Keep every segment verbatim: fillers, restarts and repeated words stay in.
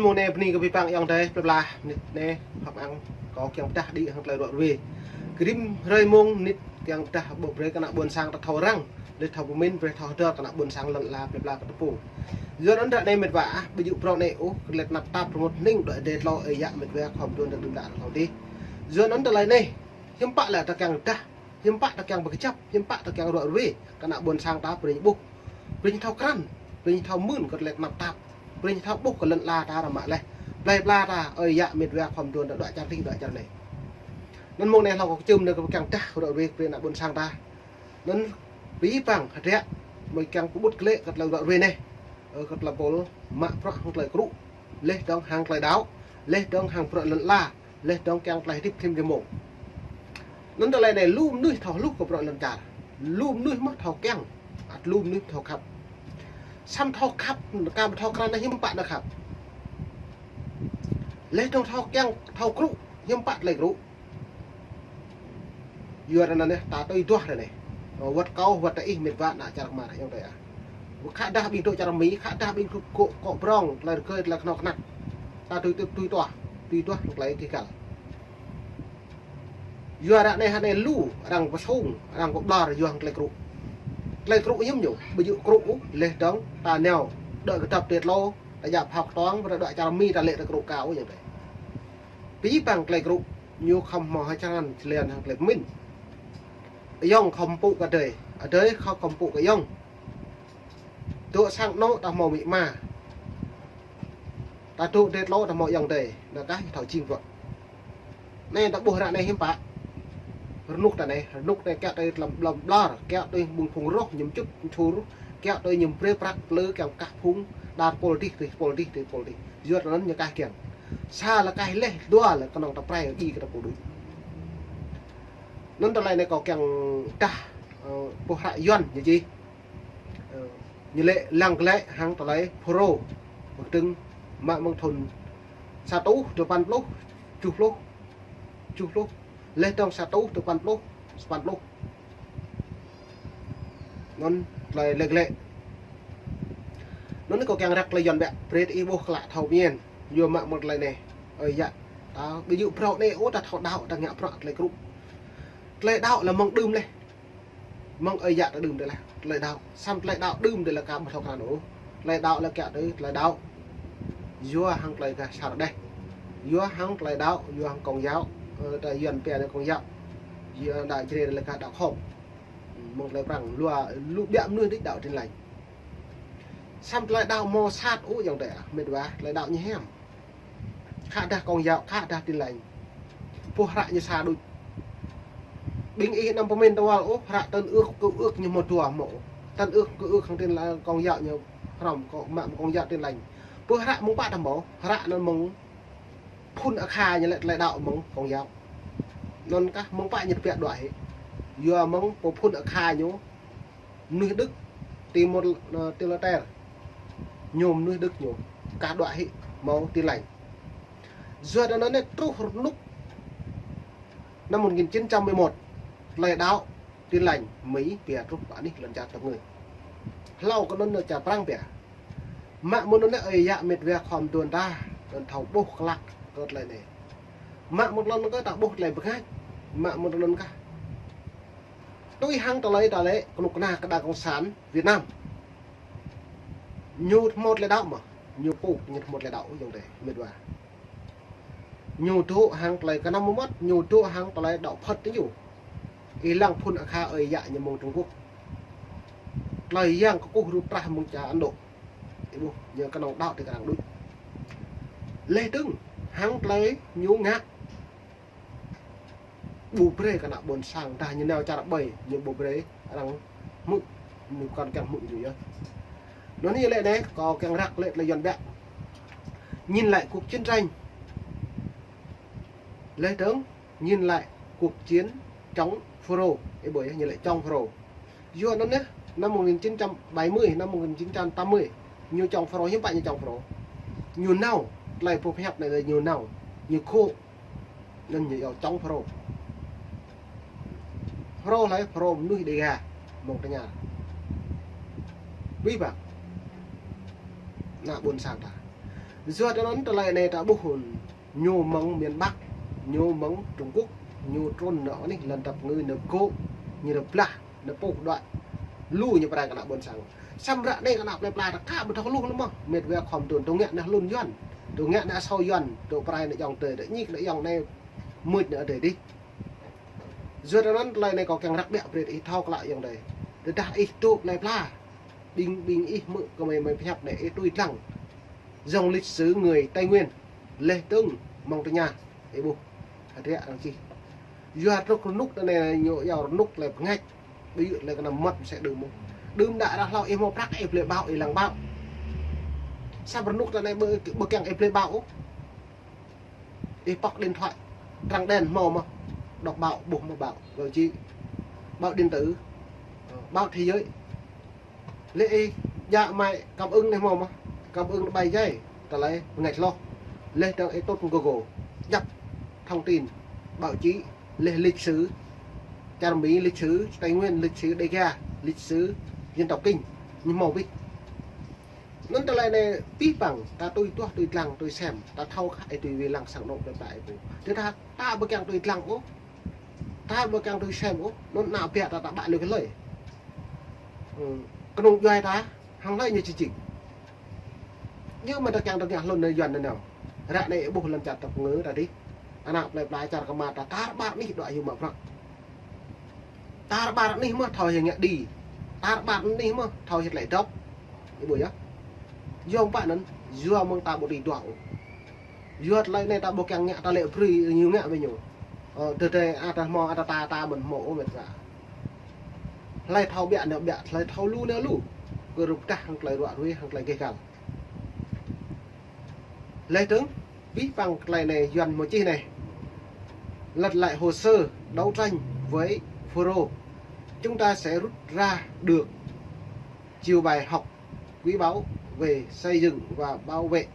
Mông anei bni kơ bi păng ayŏng adei plei pla, mnĭt anei hŏk ang kâo kiăng pơdah đĭ hŏng klei ruă ruê. Kơ rĭm hrơi mông mnĭt kiăng pơdah ƀuh brei kơ ană ƀuôn sang ta thâo răng, leh thâo pơmĭn, brei thâo hdơr kơ ană ƀuôn sang lăn ala plei pla kơ tơpul. Yua anăn ară anei mĭt wa ah, ƀu djŏ bruă anei ôh, kơ leh tnap tap rơngot hnĭng, dôk dê tlâo ơi yă mĭt wa khua mduôn dơ̆ng đưm đă thâo dih. Yua anăn tơlơi anei, hiăm pă lĕ ta kiăng pơdah, hiăm pă ta kiăng bi kjăp, hiăm pă ta kiăng ruă ruê, kơ ană ƀuôn sang ta brei ñu ƀuh. Brei ñu thâo krăn, brei ñu thâo mưn kơ tơlơi tnap tap, brei ñu thâo ƀuh kơ lăn ala ta ră mă leh. Plei pla ta, ơi yă mĭt wa khua mduôn đuĕ čar dih, đuĕ čar anei. Anăn mông anei hlâo kơ kčưm anei kơ kiăng pơdah ruă ruê brei ană ƀuôn sang ta. Anăn bi păng hdră, mơi kiăng pơƀut klei kơ tơlơi ruă ruê anei. Ơ, kơ tơlơi pôl mă bruă hŏng klei krŭ, leh dơ̆ng hŏng klei đăo, leh dơ̆ng hŏng bruă lăn ala, leh dơ̆ng kiăng klei hdĭp thim rĭm mông. Anăn tơlơi anei lu mnuih thâo hluh kơ bruă lăn čar. Lu mnuih mơh thâo kiăng, ăt lu mnuih thâo khăp. Săm thâo khăp, ka thâo krăn hiăm pă nao khăp. Leh dơ̆ng thâo kiăng, thâo krŭ, hiăm pă tơlơi krŭ. Yua anăn anei, ta tui duah anei. Wăt kâo, wăt ih mĭt wa ană čar Kmar ayŏng adei ah. Khă dah ƀing dôk čar Mi, khă dah ƀing dôk kŏ, kŏ brŏng, tơlơi rơgơi, tơlơi knhâo knhăk. Ta tui, tui, tui duah, tui duah klei kơ găl. Yua ară anei hă anei lu, arăng pơsung, arăng pơblor, yua hŏng klei krŭ. Klei krŭ hiăm ñu, ƀu djŏ krŭ ôh, leh dơ̆ng, ta nao, đuĕ kdăp dê tlâo, ta djă phao ktuang, brei đuĕ čar Mi ta lĕ ta krŭ kâo ayŏng adei. Bi păng klei krŭ, ñu khŏm mâo hơčrăn člen hŏng klei pơmĭn. Ayŏng khŏm pŭ kơ adei, adei khŏm, khŏm pŭ kơ ayŏng. Dôk sang anôk ta mâo amĭ ama. Ta dôk dê tlâo ta mâo ayŏng adei, nao kah thâo jing bruă. Anei ta ƀuh ară anei hiăm pă. Rơnŭk ta anei, rơnŭk anei kiă tui tlăm blăm blor, kiă tui mơ̆ng phung roh ñu mčŭt mčhur, kiă tui ñu brei prăk plư kiăng kah phung, đar pôl dih, dih pôl dih, dih pôl dih. Yua anăn ñu kah kiăng. Sa lĕ kah leh, dua lĕ knŏng ta prai, djiê kơ ta pô đuč. Anăn tơlơi anei kâo kiăng dah, ơ, pô hră Yuăn ñu čih. Ơ, ñu lĕ lăng klĕ hăng tơlơi Pharaô. Bơ̆k dơ̆ng mă mơ̆ng thŭn sa êtuh dua păn pluh, kjuh pluh, kjuh pluh. Leh dơ̆ng sa êtuh dua păn pluh, sa păn pluh. Anăn tơlơi lĕ klĕ. Anăn kâo kiăng răk tơlơi Yuăn ƀiă, brei ih ƀuh klă thâo mĭn. Yua mă mơ̆ng tơlơi anei. Ơi yă, ta ƀu djŏ bruă anei ôh, ta thâo đăo, ta ngă bruă tơlơi krŭ. Tơlơi đăo lĕ mơ̆ng đưm leh. Mơ̆ng ơi yă ta đưm dê leh, tơlơi đăo. Săm tơlơi đăo đưm dê leh ka ƀu thâo krăn ôh. Tơlơi đăo lĕ kiă tui tơlơi đăo. Yua hŏng tơlơi gah čar deh. Yua hŏng tơlơi đăo, yua hŏng Công giáo. Ơ, tơlơi Yuăn pia anei Công giáo. Yua đăo Jrai lĕ ka đăo khŏm. Mơ̆ng tơlơi Prăng, lu, lu ƀiă mnuih đĭ đăo Tin Lành. Săm tơlơi đăo mâo sat ôh ayŏng adei, mĭt wa, tơlơi đăo ñu hiam. Khă dah Công giáo, khă dah Tin Lành. Pô hră ñu sa đuč. Ƀing ih anăm pơmĭn tơwăl ôh, hră Tân Ước, Cựu Ước ñu mâo dua mâo. Tân Ước, Cựu Ước hŏng Tin Lành, Công giáo ñu hrăm, kơ mă Công giáo Tin Lành. Pô hră mơ̆ng pă ta mâo, hră anăn mơ̆ng phŭn akha ñu lĕ tơlơi đăo mơ̆ng Công giáo. Anăn kah mơ̆ng pă ñu tơbiă đuĕ hĕ. Yua mơ̆ng pô phŭn akha ñu mnuih Đức, Timor, ơ, Timor Leste. Ñu mnuih Đức ñu. Kah đuĕ hĕ mâo Tin Lành. Yua anăn anei truh rơnŭk năm một nghìn chín trăm mười một. Tơlơi đăo Tin Lành, Mi, pia truh pơ anih lăn čar tơpngư. Hlâo kơ anăn čar Prăng pia. Mă mơ̆ng anăn ơi yă mĭt wa khua mduôn ta, anăn thâo ƀuh klă kơ tơlơi anei. Mă mơ̆ng anăn kơ ta ƀuh tơlơi bơngač. Mă mơ̆ng anăn kah. Tui hăng tơlơi ta lĕ, knŭk kna kơ đảng cộng sản Việt Nam. Ñu mâo tơlơi đăo mơh, ñu pô ñu mâo tơlơi đăo ayŏng adei, mĭt wa. Ñu dôk hăng tơlơi kơ năm mơmŏt, ñu dôk hăng tơlơi đăo Phật ti ñu. Ih lăng phŭn akha ơi yă ñu mơ̆ng Trung Quốc. Tơlơi yang kkuh rup trah mơ̆ng čar Ấn Độ. Ih ƀuh, ñu knŏng đăo ti kơ arăng đuč. Leh dơ̆ng, hăng tơlơi ñu ngă ƀu brei kơ ană ƀuôn sang, dah ñu nao čar ƀai, ñu ƀu brei arăng hmư̆, ñu kăn kiăng hmư̆ ñu yơh. Anăn ñu lĕ anei, kâo kiăng răk lĕ tơlơi Yuăn ƀiă. Nhìn lại cuộc chiến tranh. Leh dơ̆ng, nhìn lại cuộc chiến chống Fulro. Ih ƀuh yơh, nhìn lại chống Fulro. Yua anăn yơh, năm một nghìn chín trăm bảy mươi, năm một nghìn chín trăm tám mươi, ñu chống Fulro, hiư̆m pă ñu chống Fulro. Ñu nao, tơlơi pô pơhiăp anei ñu nao, ñu khô. Anăn ñu yua chống Fulro. Fulro lĕ, Fulro mnuih Đêga, mơ̆ng tơña. Bi păng. Ană ƀuôn sang ta. Yua anăn tơlơi anei ta ƀuh ñu mơ̆ng miền Bắc, ñu mơ̆ng Trung Quốc, ñu trŭn nao anih lăn dap ngư nao gŏ, ñu nao blah, nao pŭ đuaĭ lu ñu prai kơ ană ƀuôn sang. Samơ̆ ră anei kơ ană plei pla ta ka ƀu thâo lu lĕ mơh, mĭt wa khua mduôn, dôk ngă nao hlŭn Yuăn, dôk ngă nao asâo Yuăn, dôk prai nao ayŏng adei, dôk ñik nao ayŏng anei, mưč nao adei dih. Yua anăn tơlơi anei kâo kiăng răk ƀiă brei ih thâo klă ayŏng adei. Tơdah ih dôk plei pla, ƀing, ƀing ih mơ̆ kơ mei, mei pơhiăp anei, ih tui dlăng dòng lịch sử người Tây Nguyên, leh dơ̆ng mơ̆ng tơña, ih ƀuh, hơdră arăng čih. Yua rơnŭk, rơnŭk anei ñu yua rơnŭk tơlơi bơngač, ƀu djŏ tơlơi kơ anăm mŭt msĕ đưm ôh. Đưm đă ară hlâo ih mâo prăk ih blei ƀâo, ih lăng ƀâo. Samơ̆ rơnŭk anei ƀu, ƀu kiăng ih blei ƀâo ôh. Ih pŏk điện thoại, trắng đen hmâo mơh, đọc báo, ƀuh mơh báo, báo chí, báo điện tử, báo thế giới. Leh ih djă mă cảm ứng anei hmâo mơh, cảm ứng ƀai jai, tơlơi bơngač hloh. Leh dơ̆ng ih tŭt Google, djăp thông tin, báo chí, leh lịch sử, čar Mi lịch sử, Tây Nguyên lịch sử, Đêga lịch sử, dân tộc Kinh, ñu hmâo wĭt. Anăn tơlơi anei pih păng, ta tui duah tui dlăng tui sem, ta thâo khă ih tui wê lăng sang anôk plei pla ih pô. Tơdah ta ƀu kiăng tui dlăng ôh, ta ƀu kiăng tui sem ôh, anăn ană biă ta, ta ƀă lui kơ hlei. Ơ, knŏng djuai ta, hŏng hlei ñu či jing. Ñu mă ta kiăng ta ngă hlŭn nao Yuăn nao nao. Ră anei ih ƀuh lăn čar dap ngư ta dih. Ană plei pla čar kơ mă ta tar ƀar anih đuaĭ hiu mă bruă. Tar ƀar anih mơh thâo hiu ngă đĭ. Tar ƀar anih mơh thâo hiu tơlơi dôk. Ih ƀuh yơh. Yua mơ̆ng pă anăn, yua mơ̆ng ta ƀu tui duah ôh. Yua tơlơi anei ta ƀu kiăng ngă, ta lĕ brei ñu ngă wĭt ñu. Ơ, tơdah ata hmâo, ata ta, ta mơ̆n hmâo ôh mĭt wa. Hlei thâo ƀiă nao ƀiă, hlei thâo lu nao lu. Kơ rup dah hŏng tơlơi ruă ruê, hŏng tơlơi geh găl. Leh dơ̆ng, pih păng tơlơi anei Yuăn mâo čih anei. Lật lại hồ sơ đấu tranh với FULRO, chúng ta sẽ rút ra được nhiều bài học quý báu về xây dựng và bảo vệ,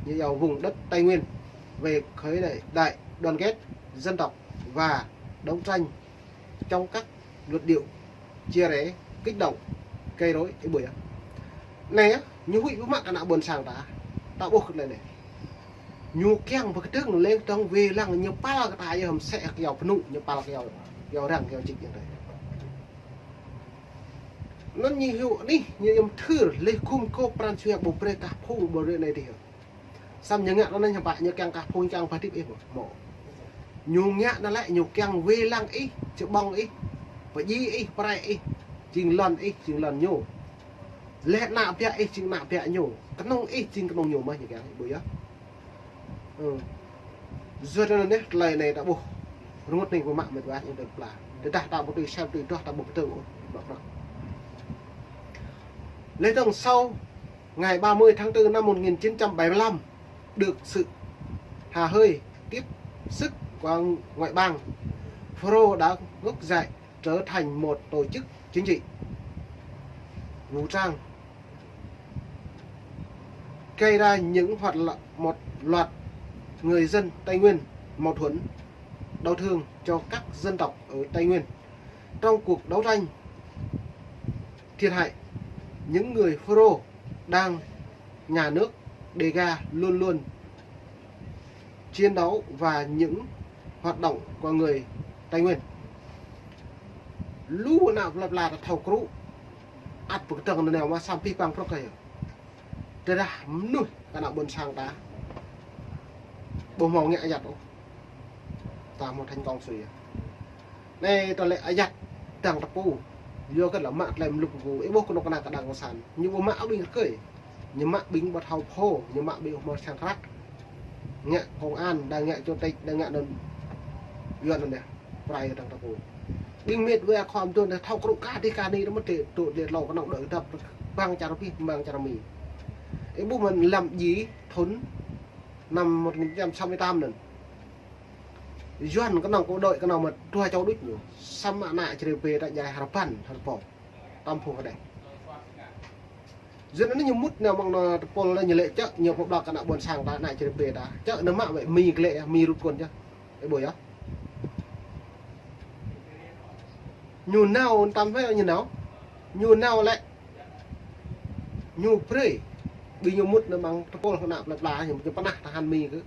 như ở vùng đất Tây Nguyên, về khối đại, đại đoàn kết dân tộc và đấu tranh chống các luận điệu chia rẽ, kích động, gây rối, ih ƀuh yơh. Anei, ñu huĭ ƀu mă kơ ană ƀuôn sang ta, ta ƀuh kơ tơlơi anei. Ñu kiăng pơkdơ̆ng leh dơ̆ng wê lăng ñu păl kơ ta yơh msĕ kơ yua pnŭ, ñu păl kơ yua, yua răng, yua čĭk ñu tơ. Anăn ñu hiu anih, ñu yơh mthưr, leh gŭm kơ pran jua ƀu brei kah phung ƀu brei anei dih. Samơ̆ ñu ngă anăn hơpă ñu kiăng kah phung kiăng ba hdĭp ih mơh. Mâo. Ñu ngă anăn lĕ ñu kiăng wê lăng ih, čơƀơ̆ng ih, pơdjai ih, prai ih, jing lăn ih, jing lăn ñu. Leh ană biă ih, jing ană biă ñu. Knŏng ih, jing knŏng ñu mơh ñu kiăng, ih ƀuh yơh. Ơ. Yua anăn anei, tơlơi anei ta ƀuh. Rơngot anei ƀu mă mĭt wa ayŏng adei pla. Tơdah ta ƀu tui sem tui duah ta ƀu pơtơ̆ng ôh. Ƀă prăk. Leh dơ̆ng sau ngày ba mươi tháng tư năm một nghìn chín trăm bảy mươi lăm, được sự hà hơi tiếp sức của ngoại bang, FULRO đã ngóc dậy trở thành một tổ chức chính trị, vũ trang, gây ra những hoạt lo-, một loạt người dân Tây Nguyên mâu thuẫn, đau thương cho các dân tộc ở Tây Nguyên. Trong cuộc đấu tranh thiệt hại, những người FULRO đang nhà nước Đêga luôn luôn chiến đấu và những hoạt động của người Tây Nguyên. Lu ană plei pla ta thâo krŭ, ăt pơkdơ̆ng nanao mă săm pih păng prŏk kơ yơh. Tơdah mnuih kơ ană ƀuôn sang ta ƀu mâo ngă ayăt ôh, ta mâo thành công sui yơh. Anei ta lĕ ayăt dăng tơpul. Yua kơ lĕ mă tlei mluk gu. Ih ƀuh knŭk kna kđang cộng sản. Ñu ƀu mă ƀing rơkơi. Ñu mă ƀing ƀu thâo pô, ñu mă ƀing mâo sang krăt. Ngă công an, đa ngă chủ tịch, đa ngă anăn Yuăn anăn yơh. Prai dăng tơpul. Ƀing mĭt wa khua mduôn thâo krŭ ka dih ka ni mơh ti tŭ ti tlâo knŏng đuĕ dăp bang čar pih, bang čar Mi. Ih ƀuh mơ̆n lăm ji thŭn năm một nghìn chín trăm sáu mươi tám anăn. Yuăn knŏng kơ đội knŏng mă dua čô đuč ñu. Săm ană čri pê ta jai hra păn, hra pô. Tam phu kơ đei. Yuăn anăn ñu mŭt nao mơ̆ng anăn tơpul anăn ñu lĕ čă, ñu pơblak kơ ană ƀuôn sang ta, ană čri pê ta. Čă nao mă wĕ Mi klĕ yơh, Mi rŭt kŭn yơh. Ih ƀuh yơh. Ñu nao tam wĕ ñu nao. Ñu nao lĕ. Ñu brei Bi ñu mŭt nao mơ̆ng tơpul kơ ană plei pla ñu, ñu pơnah tơhan Mi kơ.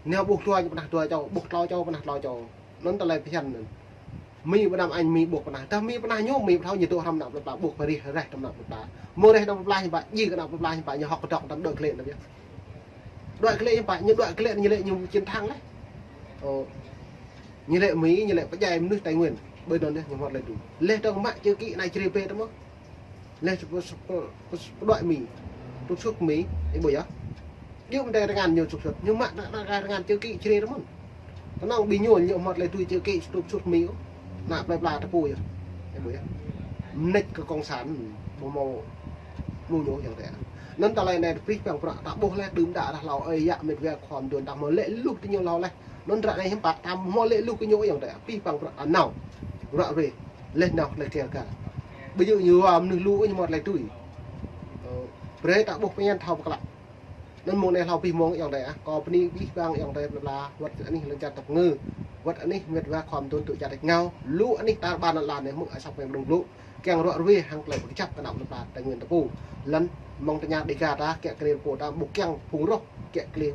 Nao ƀuh dua ñu pơnah dua čô, ƀuh tlâo čô pơnah tlâo čô. Anăn tơlơi bhiăn anăn. Mi ƀu đăm añ Mi ƀuh pơnah. Tơdah Mi pơnah ñu, Mi ƀu thâo ñu dôk hrăm ană plei pla, ƀuh pơrih reh tăm ană plei pla. Mâo reh ană plei pla ñu pă, djŏ kơ ană plei pla ñu pă, ñu hŏk kdŏk tăm đuĕ klei anăn yơh. Đuĕ klei ñu pă, ñu đuĕ klei ñu lĕ ñu chiến thắng leh. Ơ. Ñu lĕ Mi, ñu lĕ pơdjai mnuih Tây Nguyên. Ƀơi anăn yơh ñu mâo tơlơi tui. Leh dơ̆ng mă chữ ký anei čri bê tơ mơh. Leh sp-, sp-, sp-, pơđuĕ Mi. Trục xuất Mi, ih ƀuh yơh. Djŏ mdei rơngan ñu trục xuất. Ñu mă ră-, ră-, rơngan chữ ký čri rơmŭn. Knŏng bi ñu ñu mâo tơlơi tui chữ ký trục xuất Mi. Ană plei pla tơpul yơh. Ih ƀuh yơh. Mnêč kơ cộng sản, ƀu mâo mơ̆ng ñu ayŏng adei. Anăn tơlơi anei pih păng prăk ta ƀuh leh đưm đă dah hlâo ơi yă mĭt wa khua mduôn ta mâo lĕ luh ti ñu hlâo leh. Anăn ră anei hiưm pă ta mâo lĕ luh kơ ñu ayŏng adei. Pih păng prăk ta nao. Ră ruê. Leh nao leh kiăng ka. Ƀu djŏ ñu wa mnuih lu ñu mâo tơlơi tui. Ơ, brei ta ƀuh pơñen thâo pơklă. Anăn mông anei hlâo pih mông ayŏng adei ah. Kâo bơni pih păng ayŏng adei plei pla wăt anih lăn čar tăp ngư. Wăt anih mĭt wa khua mduôn tŭ čar tač êngao. Lu anih tar ƀar lăn ala anei mơ̆ng asăp mơ̆ng đŭng blŭ. Kiăng ruă ruê hăng klei bi kjăp kơ ană plei pla Tây Nguyên tơpul. Lăn mơ̆ng tơña Đêga ta kiă kriê pô ta ƀu kiăng phung roh kiă kriê.